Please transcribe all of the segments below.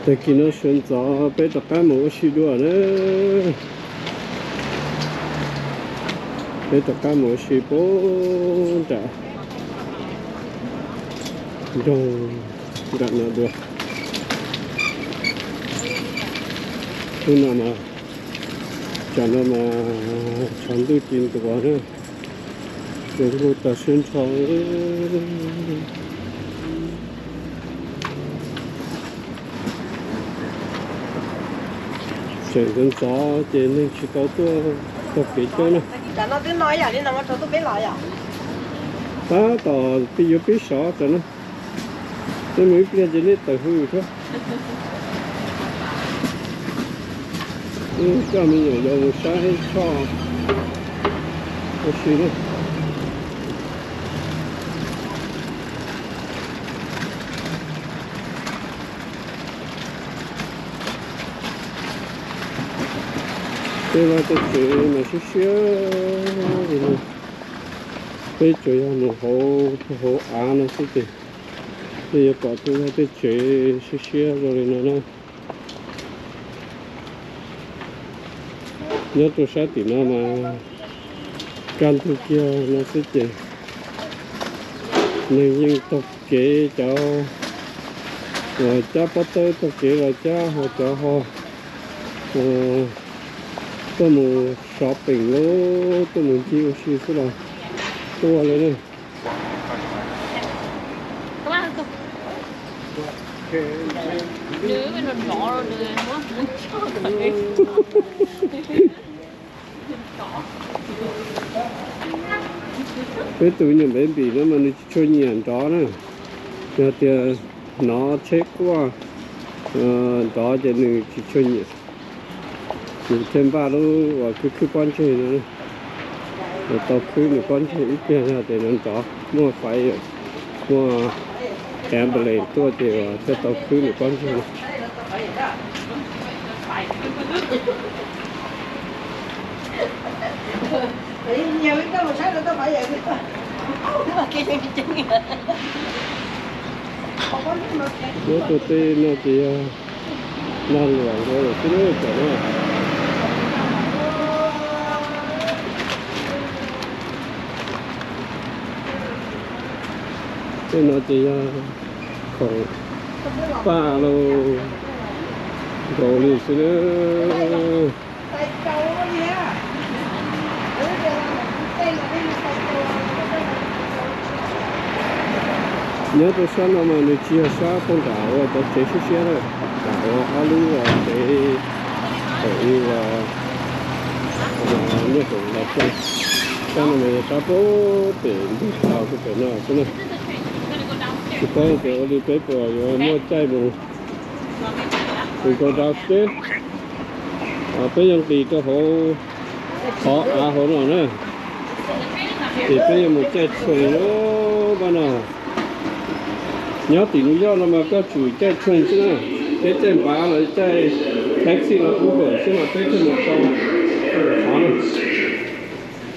Tag kis no sawv ntxov peb rov qab mus ua si dua na. Peb rov qab mus ua si puag nram nroog nram no dua. Hnub no mas, tsam no mas tshav ntuj ci ntuav na, ces ntuj tag siab nrho. Tseem ntxov ntxov ces neeg tsis tau tuaj taug kev coob na. Tab tom pib yuav pib sov tam no, nej mus ib pliag ces nej tawm hws thiab. Coj me nyuam yaus mus saib choj ua si na. Tej vaj tej tsev mas siab siab li no. Peb tsuas yog mus hauv, hauv av no xwb ces nej yuav pom tej vaj tej tsev siab siab zoo li no na. Nyob rau sab tim no mas kaj ntug kiag no xwb ces neeg yeej taug kev, cov uas cab pob tawb taug kev los cab, ho cov ho tuaj mus shopping los tuaj mus ncig ua si xwb los tuaj li na. Peb tus me nyuam baby no mas nws tsis tshua nyiam nrov na. Yog tias hnov tsheb quaj nrov ces nws tsis tshua nyiam. Nws thiaj npaj lub uas khwb khwb pob ntseg no, tau khwb nws pob ntseg ib pliag yog tias nws nrov, muaj fire, muaj ambulance tuaj ces thiaj tau khwb nws pob ntseg no. Nyob rau tej no ces yog lag luam nkaus lawm xwb na, tam no. Tej no ces yog khoom paj los nkaus li xwb na. Nyob rau sab no mas nws tsis yog sab pog nram uas cov tsev siab siab na, nram uas ob lub uas tsev thaum ub uas nyuj qus los txog. Sab no mas yog sab pem ntug tau rau pem no xwb na. Tsis paub tias ua li peb puas yuav muaj caij mus. Mus rau dau seb, peb yuav nqis rau hauv qhov av hauv no na, ces peb yuav mus caij train lub pab no. Nyob tim New York no mas koj tsum caij train xwb na, peb caij npav los caij taxi los Uber xwb mas peb thiaj mus tau qhov no.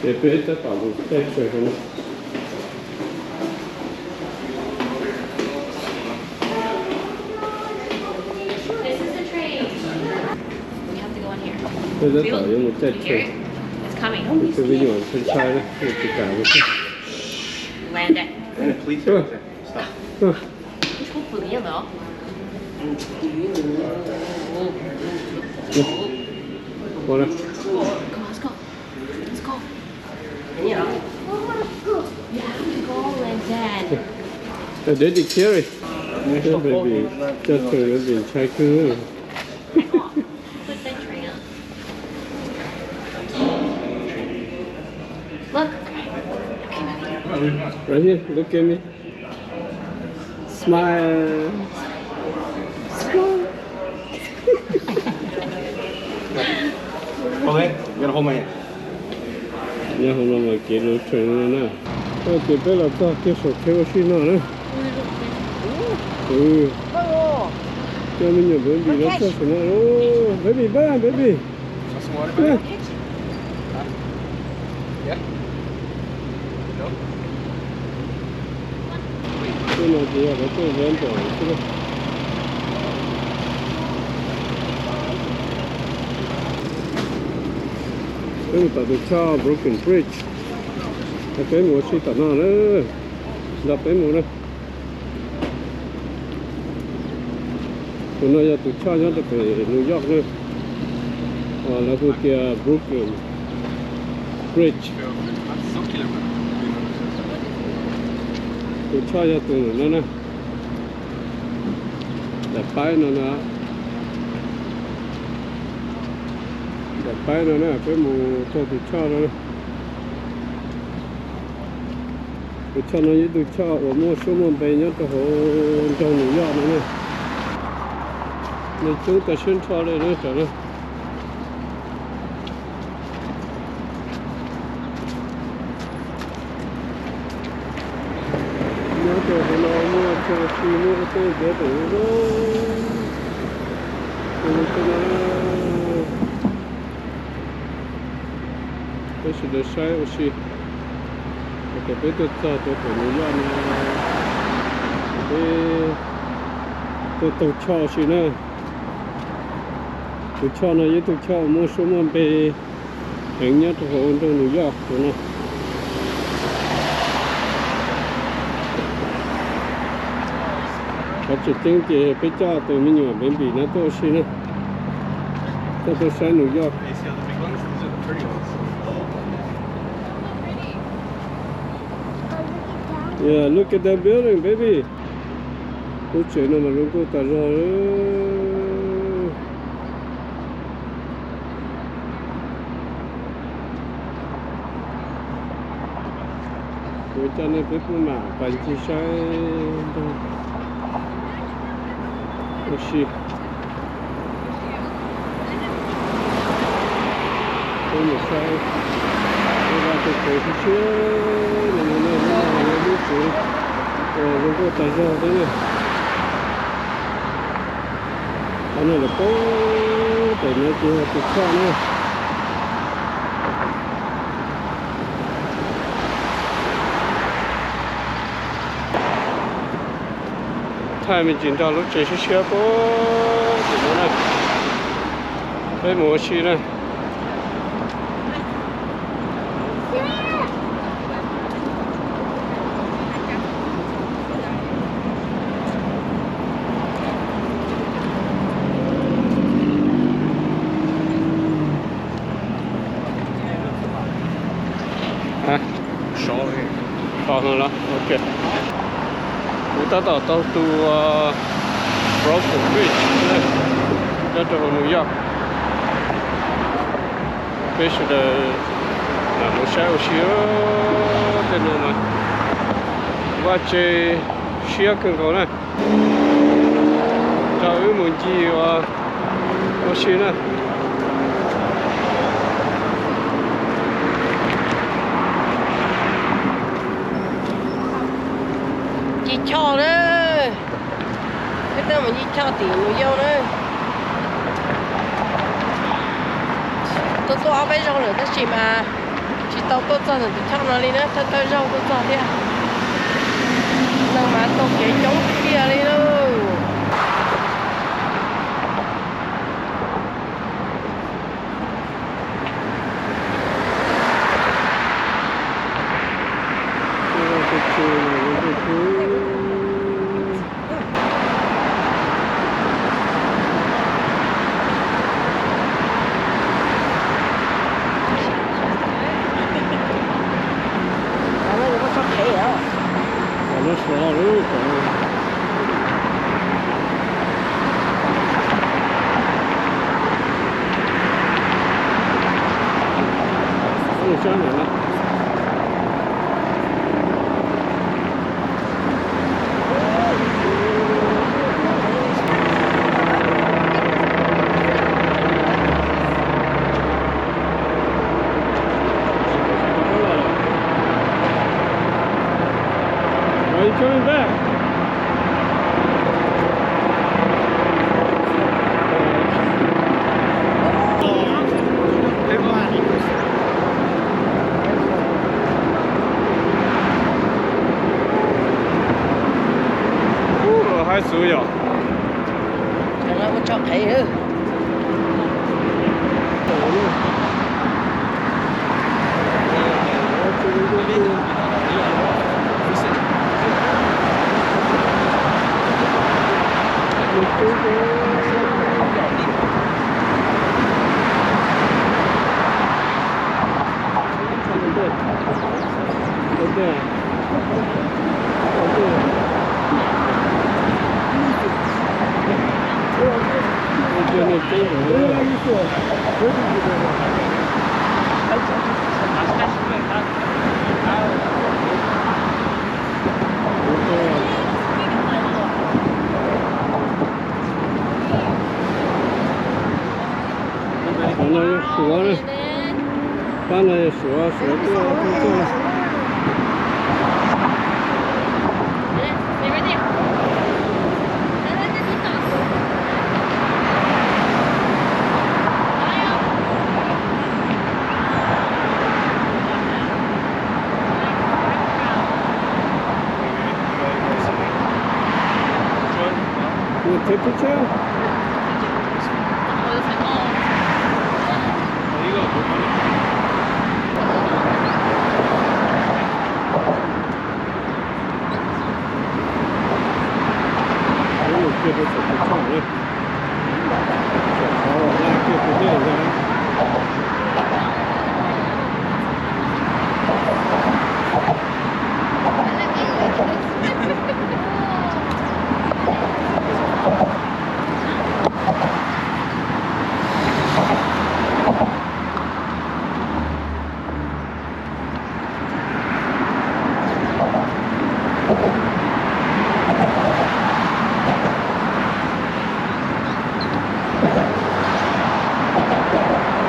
Ces peb tab tom mus caij train hauv no. Peb tab tom yuav mus caij train, tus me nyuam ntshai ntshai na, nws tsis kam mus thiab. Ua na. Daddy carry. Coj baby, coj baby ntshai kawg. Right here, look at me. Smile. Hold it. You gotta hold my hand. Nyob hauv no mas kev luv train no na. Ces peb los txog kiag saum kev ua si no na. Coj me nyuam baby los txog saum no. Baby, bye, baby. Tej no ces yog lawv tuaj vendor xwb. Peb mus tom tus choj Brooklyn Bridge, peb mus ua si tom no na, nrog peb mus na. Tus no yog tus choj nyob rau pem New York na, lawv hu tias Brooklyn Bridge. Tus choj yog tus no na. Daim paib no na, daim paib no na, peb mus taug tus choj no. Tus choj no yog ib tug choj uas muaj suab muaj npe nyob rau hauv nroog New York no na. Neeg coob tas siab nrho li na tam no. Nyob rau hauv no muaj txhua si, muaj ua teb ntiav tawm zoo zoo li no. Peb sawv daws saib ua si. Thaum peb tuaj txog rau pem New York no, peb tuaj taug choj ua si na. Tus choj no yog ib tug choj muaj suab muaj npe heev nyob rau hauv nroog New York no. Qhov tseem ceeb ces peb coj tus me nyuam baby no tuaj ua si na, tuaj tuaj saib New York. Yeah, look at that building, baby. Lub tsev no mas zoo nkauj tas zog li. Kuv coj nej peb pub mam pas ncig saib nroog ua si. Peb mus saib, peb mus tus tsev siab siab no, lub tsev zoo nkauj tas zog thiab na. Qhov no lawm pem no ces yog tus choj na. Thaij me ntsis nrog lub tsev siab siab pem no na. Peb mus ua si na. Sov no los, ok. Kuv tab tom taug tus Brooklyn Bridge nyob rau hauv New York. Peb sawv daws mus saib ua si. Tej no mas vaj tse siab kawg nkaus na. Nrog wb mus ncig ua si na. Ncig choj na. Peb tuaj mus ncig choj tim New York na. Tuaj tuaj ob peb zaug lawm tab sis mas tsis tau tuaj txog ntawm tus choj no li na, thawj thawj zaug tuaj txog thiab. Neeg mas taug kev coob tiag tiag li lauj. Lub sov lub kom lub sab ntawm no. Are you coming back? Ub, haib xwb yom. Cov no muaj tso qhev. Qhov no yog Suav na. Pab no yog Suav, Suav tuaj tuaj tuaj. You take picture? Mus kiag rau saum tus tshoj na, saum qhov laj kiag tus dej ntag.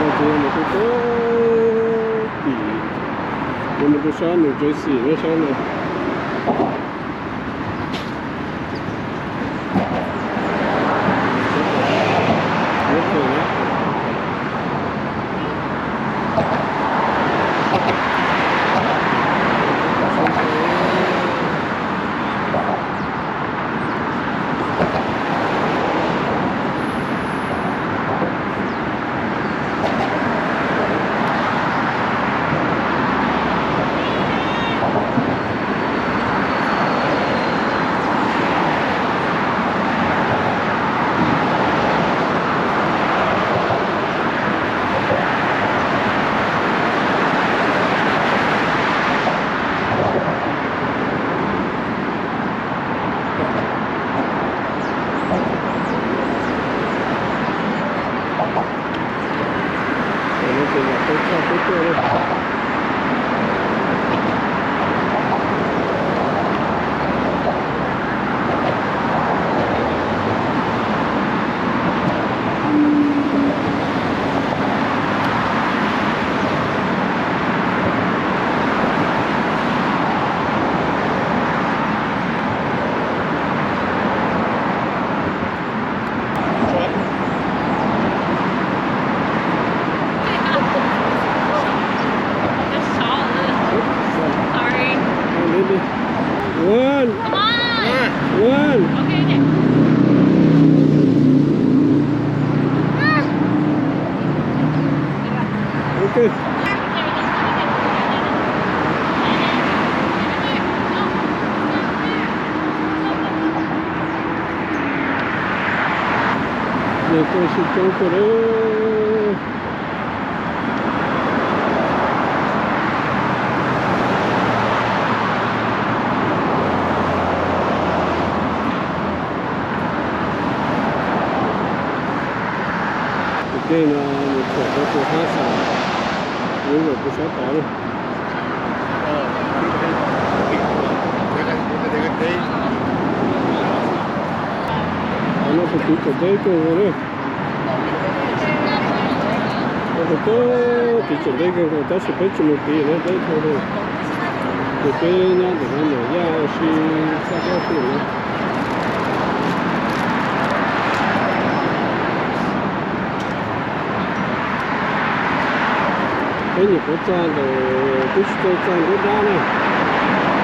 Ces yog mus rau pem tim, yog mus rau sab New Jersey no sab no. Ces no ces yog peb tshaj peb tuaj li. One. One. Ok. Nws tuaj sib coob tuaj lawm. Tus dej no mus txog rau tus hab xam, lub zos kuv sab tod na. Qhov no puas tiv tseem deb kawg nkaus na. Qhov no puas tiv tseem deb kawg nkaus tab sis peb tsis mus tiv na, deb dhau lawm. Ces peb nyob ntawm no mus yaj si txoj dab xwb na. Peb nyuam qhuav txog ntawm, twb tsis txog ntawm ntug dab na,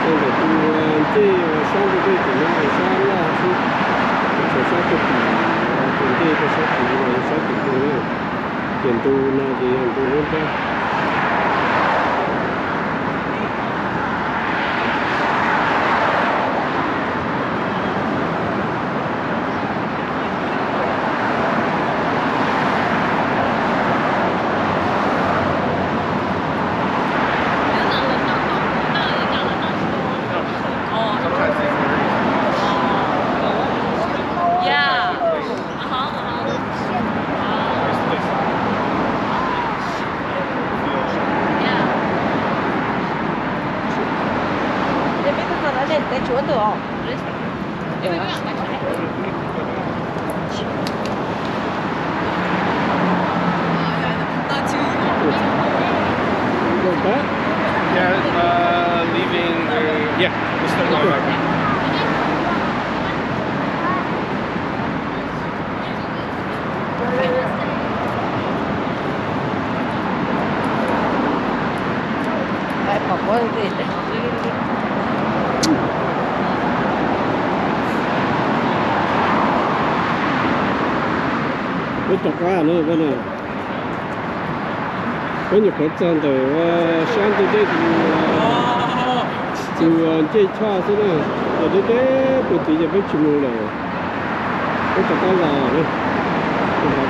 txog ntawm tus ncej uas sab ntug dej tim no es sab loj xwb, txog sab puag tim tus ncej rau sab tid los yog sab tim ntug na. Ces ntug no ces yog ntug ntug dab. Go back? Yeah, uh, leaving the, yeah, we're still going back. Peb rov qab no, peb nyuam qhuav txog ntawm sab ntug dej, tus ncej choj xwb na, ces deb deb pem tid ces peb tsis mus lawm. Peb rov qab los,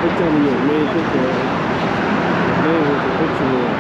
peb coj me nyuam me thiab ces peb tsis mus.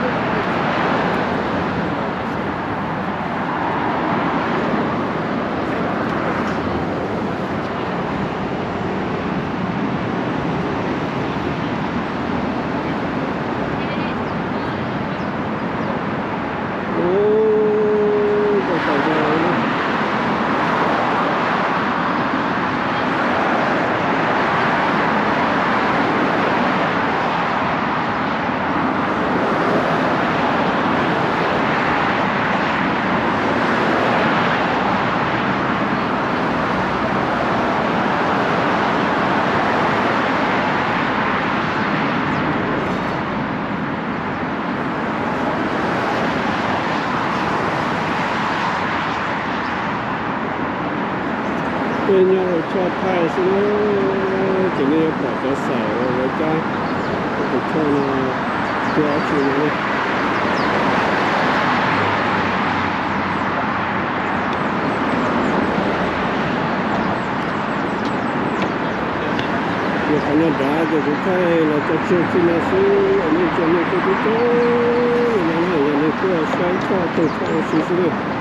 Peb nyob hauv choj thaij xwb na, ces nej yuav pom cov xaim uas lawv cab tus choj no tuaj dab tsi no. Yog qhov no dav ces kuv thaij los tso tseg txij no xwb, nej tso nej tuaj coob coob li no na, yog nej tuaj saib choj tawg choj ua si xwb na.